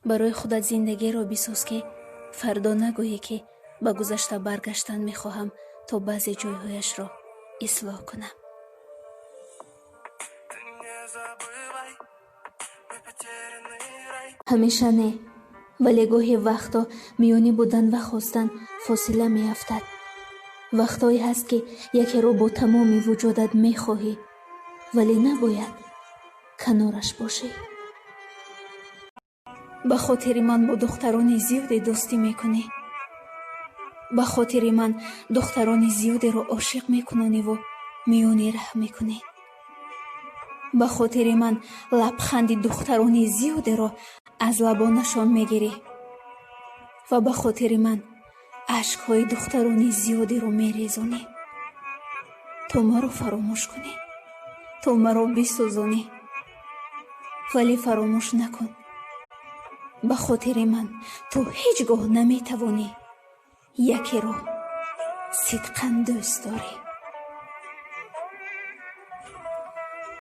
Барои худат зиндагиро бисоз, ки фардо нагӯӣ, ки ба гузашта баргаштан мехоҳам, то баъзе ҷойҳояшро ислоҳ кунам. Ты не забывай мой потерянный рай. Ҳамеша не, вале гоҳе вақто миёни будан ва хостан фосила меафтад. Вақтҳое ҳаст, ки якеро бо тамоми вуҷудат мехоҳӣ, вале набояд канораш бошӣ. Ба хотири ман бо духтарони зиёде дӯстӣ мекунӣ, ба хотири ман духтарони зиёдеро ошиқ мекунониву миёни раҳ мекунӣ, ба хотири ман лабханди духтарони зиёдеро аз лабонашон мегирӣ ва ба хотири ман ашкҳои духтарони зиёдеро мерезонӣ, то маро фаромӯш кунӣ, то маро бисӯзонӣ. Вале фаромӯш накун, ба хотири ман ту ҳеҷ гоҳ наметавонӣ якеро сидқан дӯст дорӣ.